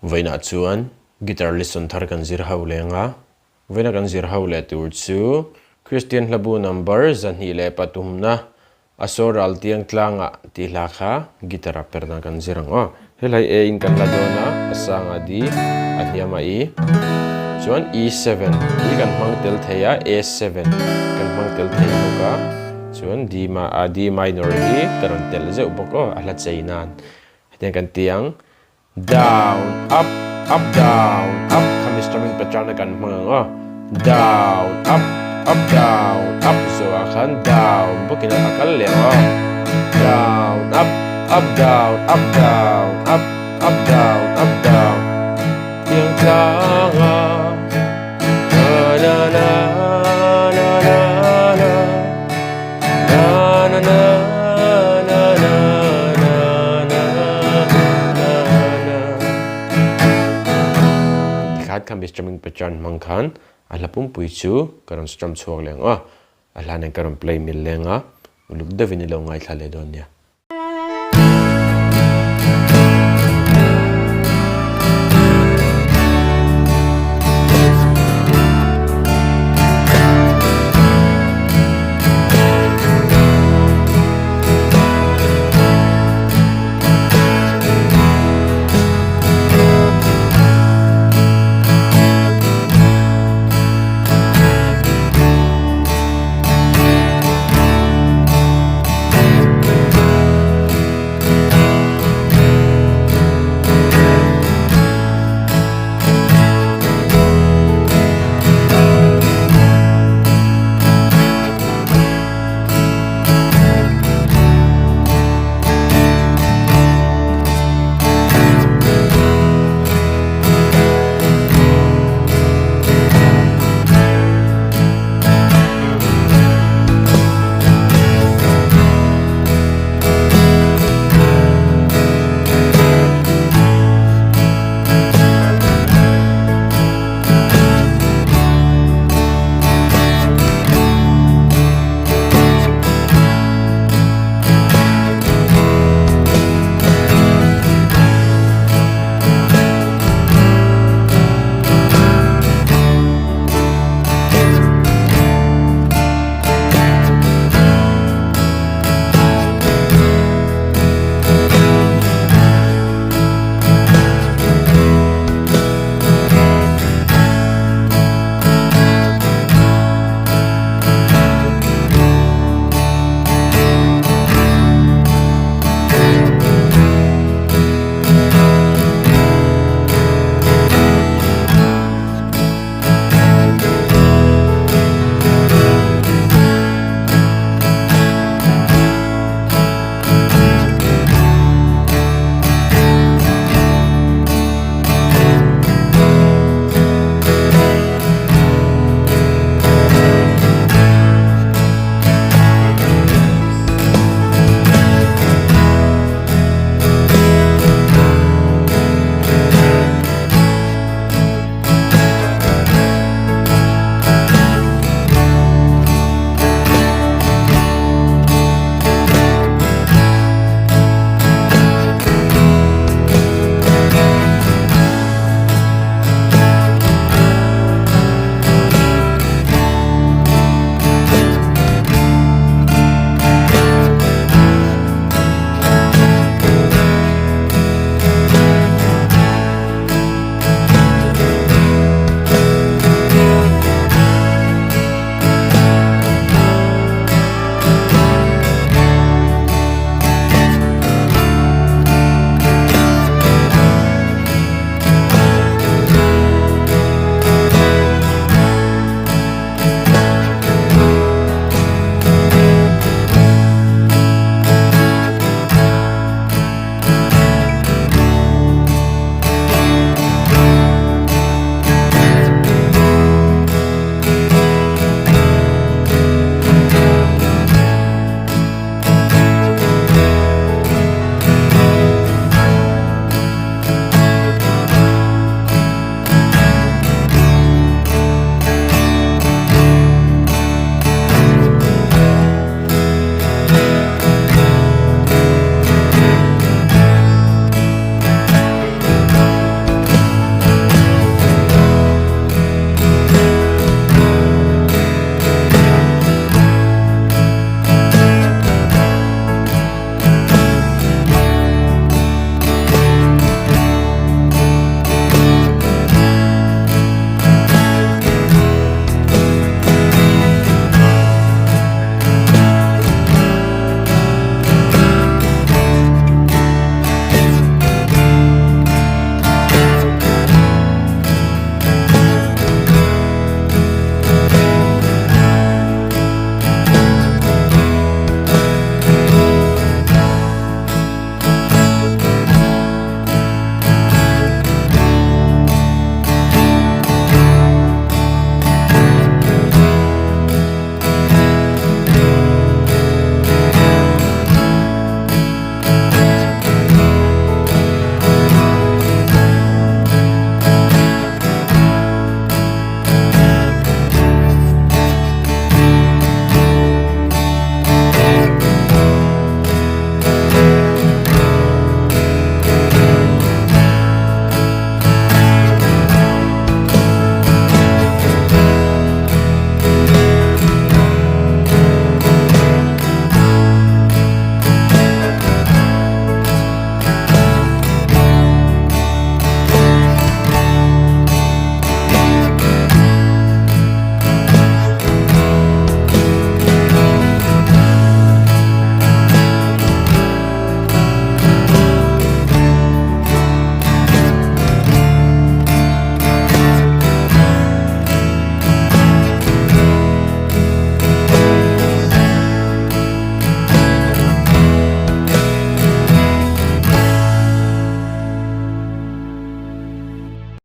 Vawiinah chuan guitar lesson thar kan zir ho leng a, vawiina kan zir ho leh tur chu Kristian hlabu number 203na a saw ral tiang tlangah tih hla kha guitar ah per dan kan zir ang aw. Helai A in kan la dawn a, a sangah D, a hniamah E. Chuan E7 hi kan hmang tel thei a, A7 kan hmang tel thei bawk a, chuan D D minor hi ka rawn tel zeuh bawk aw a hla chei nan. Hetiang kan ti ang. Down, up, up, down, up khami strumming pattern a kan hmang ang aw. Down, up, up, down, up zawhah khan down bawkin a kal leh ang aw. Down, up, up, down, up, down, up, up, down, up, down. Tiang tlang a, na na na na na na. Na na na na na na na na na. Tikhan kha Mister Ming Pachan hmang khan a hla pumpui chu ka rawn strum chhuak leng aw. A hla nen ka rawn play mil leng a, uluk deuhin i lo ngaithla leh dawn nia.